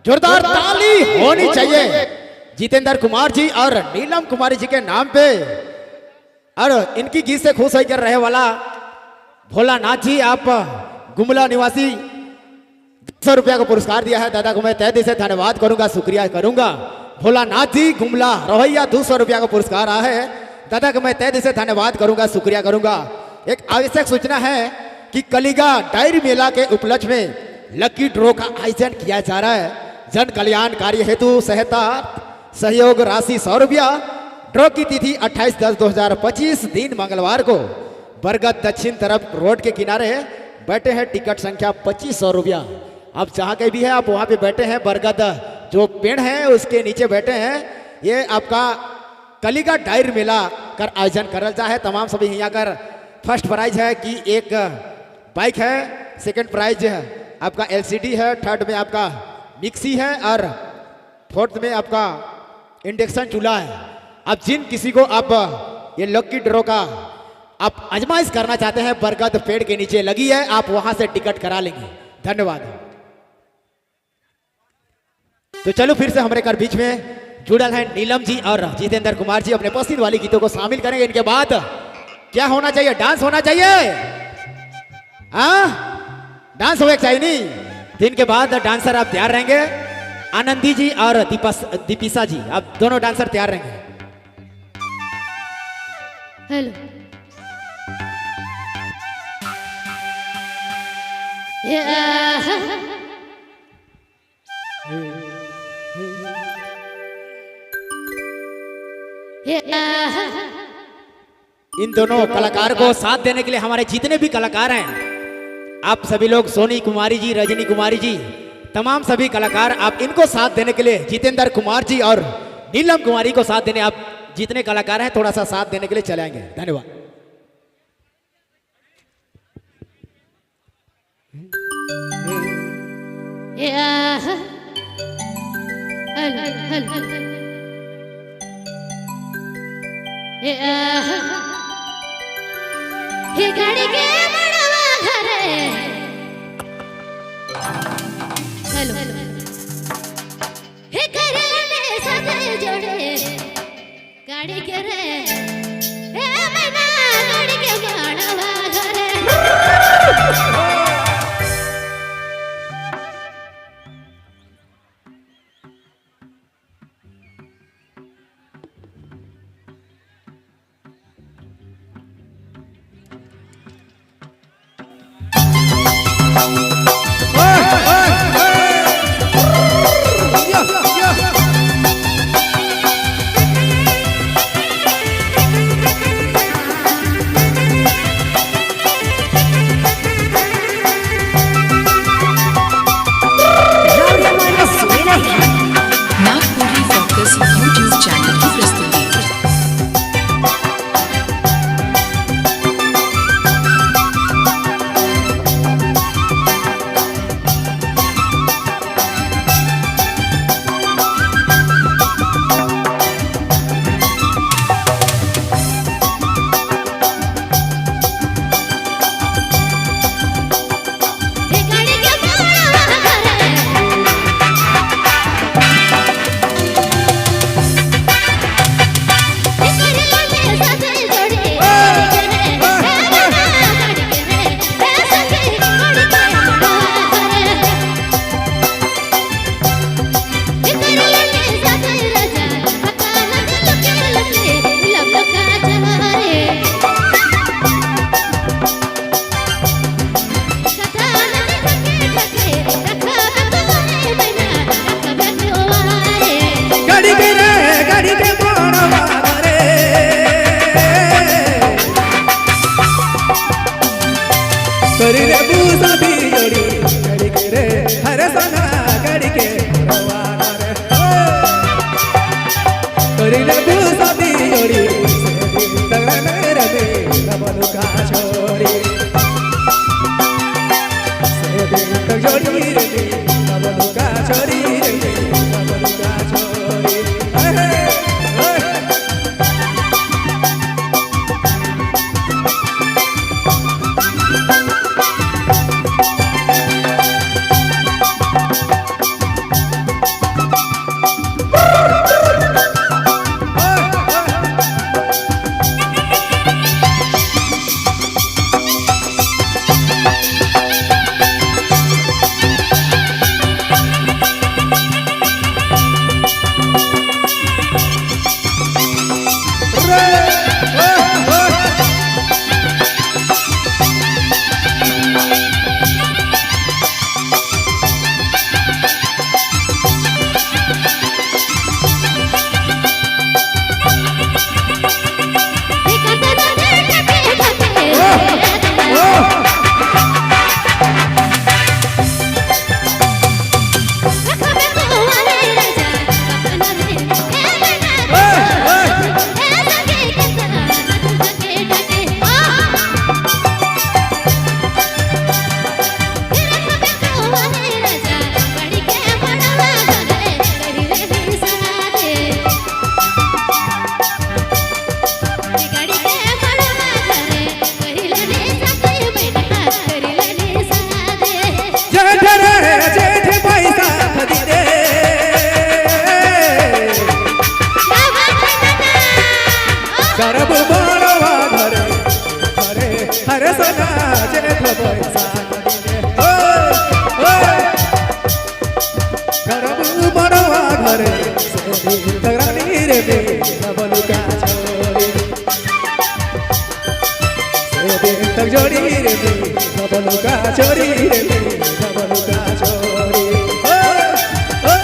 जोरदार ताली होनी चाहिए जितेंद्र कुमार जी और नीलम कुमारी जी के नाम पे। और इनकी गीत से खुश होकर रहे वाला भोलानाथ जी, आप गुमला निवासी, 100 रुपया का पुरस्कार दिया है। दादा को मैं तय दिल से धन्यवाद करूंगा, शुक्रिया करूंगा। भोलानाथ जी गुमला रोहैया 200 रुपया का पुरस्कार आया है। दादा को मैं तय दिल से धन्यवाद करूंगा, शुक्रिया करूंगा। एक आवश्यक सूचना है कि कलिगा डायरी मेला के उपलक्ष्य में लकी ड्रॉ का आयोजन किया जा रहा है। जन कल्याण कार्य हेतु सहायता सहयोग राशि 100 रुपया। ड्रॉ की तिथि 28/10/2025 दिन मंगलवार को बरगद दक्षिण तरफ रोड के किनारे बैठे हैं। टिकट संख्या 2500 रुपया। आप जहाँ के भी है आप वहाँ पे बैठे हैं, बरगद जो पेड़ है उसके नीचे बैठे हैं। ये आपका कलिगा डायर मेला कर आयोजन करल जा है। तमाम सभी यहाँ कर फर्स्ट प्राइज है कि एक बाइक है, सेकंड प्राइज आपका एलसीडी है, थर्ड में आपका मिक्सी है और फोर्थ में आपका इंडक्शन चूल्हा है। अब जिन किसी को आप ये लकी ड्रॉ का आप आजमाइश करना चाहते हैं, बरगद पेड़ के नीचे लगी है, आप वहां से टिकट करा लेंगे। धन्यवाद। तो चलो फिर से हमारे कर बीच में जुड़ल हैं नीलम जी और जितेंद्र कुमार जी, अपने पसंद वाली गीतों को शामिल करेंगे। इनके बाद क्या होना चाहिए? डांस होना चाहिए। हाँ, डांस होने चाहिए नहीं। दिन के बाद डांसर आप तैयार रहेंगे, आनंदी जी और दीपिशा जी, आप दोनों डांसर तैयार रहेंगे। हेलो। इन दोनों कलाकार को साथ देने के लिए हमारे जितने भी कलाकार हैं, आप सभी लोग, सोनी कुमारी जी, रजनी कुमारी जी, तमाम सभी कलाकार, आप इनको साथ देने के लिए जितेंद्र कुमार जी और नीलम कुमारी को साथ देने आप जितने कलाकार हैं थोड़ा सा साथ देने के लिए चले आएंगे। धन्यवाद। Hello hello. हे गाड़ी के मड़वा घरे। हेलो। हे करे सजे जोड़े गाड़ी के रे, हे मना गाड़ी के मड़वा घरे। नागपुरी फोकस यूट्यूब चैनल की प्रस्तुति। छोरी रे डबलू का छोरी ओ ओ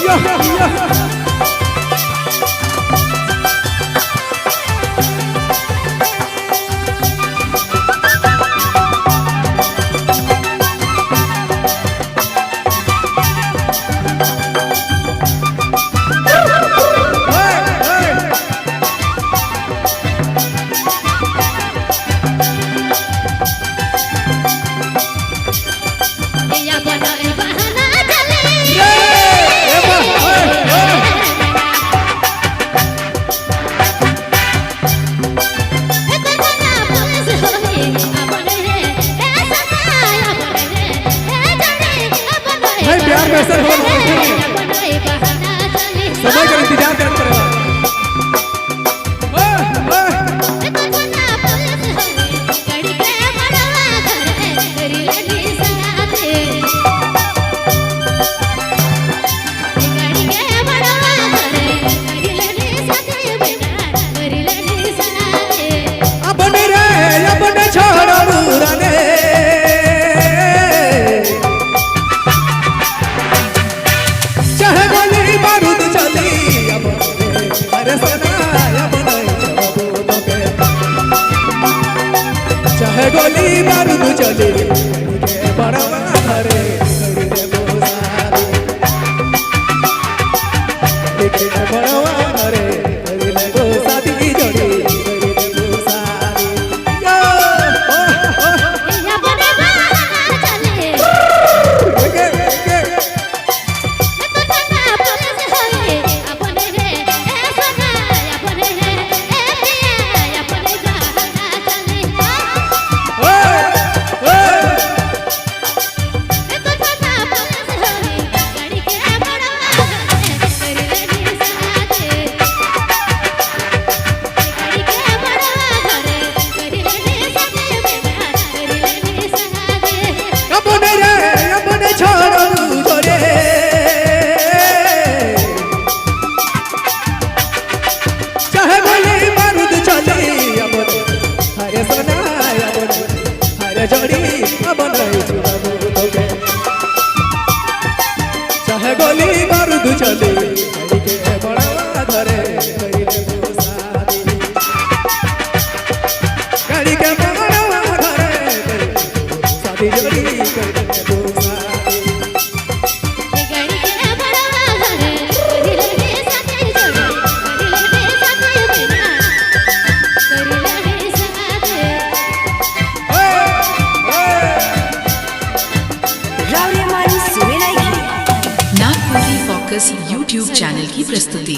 यो यो ओए ओए या बनई बहाना चले ए बा ओए ओए ए तो ना पुलिस होई अपन रे ए सना अपन रे ए जड़े अपन रे भाई, प्यार में असर हो रहा है। अपन रे बहाना चले समय का इंतजार करत रहे ओए ओए ए तो ना पुलिस होई गड़ी के मड़वा घरे करी लेनी सनाते गड़ी के मड़वा घरे करी लेनी साथे बिना करी लेनी सनाते अपन रे अपन छोड़ मुराने चाहे गोली बारूद चली अपन रे अरे सना अपन छोड़ तोके चाहे गोली बारूद चली के बड़वा घरे करी दे बोसारी के बड़वा घरे करी ले बोसारी जोड़ी करी दे बोसारी यो ओ ओ या बने बहाना चले के के तो ना पुलिस होई अपन रे ए सना अपन रे ए पिया अपन बहाना चले ओए ओए तो ना पुलिस होई गाड़ी के मड़वा घरे करी लेनी सनाते गाड़ी के मड़वा घरे करी लेनी साथे बिना करी लेनी सनाते अपन रे अपन छोड़ जोरे चाहे गोली बारूद चली अपन हरे सोना अपन हरे जोड़ी अपन छुड़ाबू तोके चाहे गोली बारूद चली हरि के बड़वा धरे करी ले सादी गाड़ी के बड़वा धरे करी सादी जोड़ी करी ले सादी गाड़ी के मड़वा घरे करी लेनी साथे जोड़ी करी लेनी साथे बिना करी लेनी सनाते नागपुरी फोकस यूट्यूब चैनल की प्रस्तुति।